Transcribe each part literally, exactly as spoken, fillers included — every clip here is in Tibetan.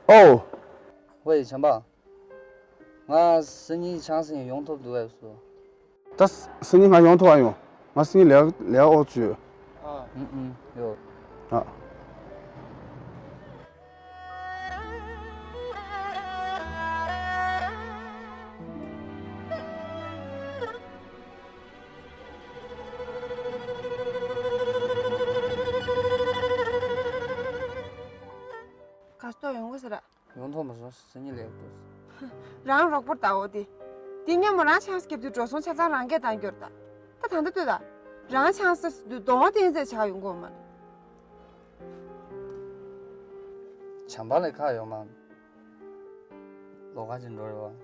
ཨོ། ཝེ། བྱམས་པ། ང་སང་ཉིན་ཆང་ས་ཡོང་ཐུབ་འདུག་གས་སོ། ད་སང་ཉིན་ང་ཡོང་ཐུབ་ཨ་ཡོང་། ང་སང་ཉིན་ལས་ལས་ཨོ་ཚུད། ཨ། ཨུ་ཨུ། ཡོ། ཨ། ག་སྟོ་ཡོང་གི་ཟེར་ར། ཡོང་ཐོག་མ་སོང་སང་ཉིན་ལས་ཏོ། རང་རོགས་པོར་ལྟ་འོ་དེ། དེ་སྔོན་མོ་རང་ཆང་ས་སྐྱེབ་དུས་འགྲོ་སོང་ཆ་ཚང་རང་གིས་བཏང་རྒྱུར་ད། ད་ད་ལྟ་ལྟོས་ད། རང་ཆང་ས་ཟེར་དུས་གདོང་བསྟན་ཟེར་ཆགས་ཡོང་གོ་མ་རེད། བྱམས་པ་ལས་ཁག་ཡོད་མ། ལོ་ཁ་ཅིག་འགྲོ་རེད་བ།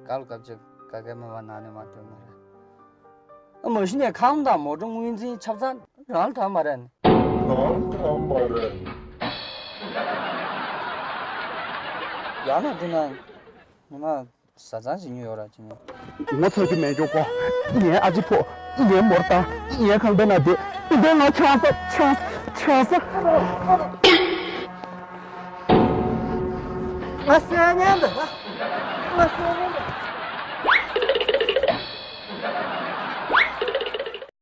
ག་ལ་སྐབས་ཅིག་ག་གེ་མེད་པ་ན་ནས་མ་སྤྲོད་མ་རེད། ཨ་མ་གཞི་ནས་ཁང་དང་མོ་ཊ་དངུལ་འཛིན་ཆབ་ཚང་རང་ལ་ཐོན་མ་རེད། རང་ལ་ཐོན་མ་རེད། ཡང་ན་དེ་ན་ཉི་མ་བཟའ་ཚང་བྱེད་མྱོང་ཡོད་ར་ཅི་ནས། ངོ་ཚ་གི་མེད་མགྱོགས་གོ། ངའི་ཨ་ཅེ་ཕོ། ངའི་མོར་ཏང་། ངའི་ཁང་པའི་ནང་བསྡད། དེ་ང་ཆང་ས་ཆང་ས་ཆང་ས། ང་སེམས་ཉན་འདུག་ང་སེམས་ཉན་འདུག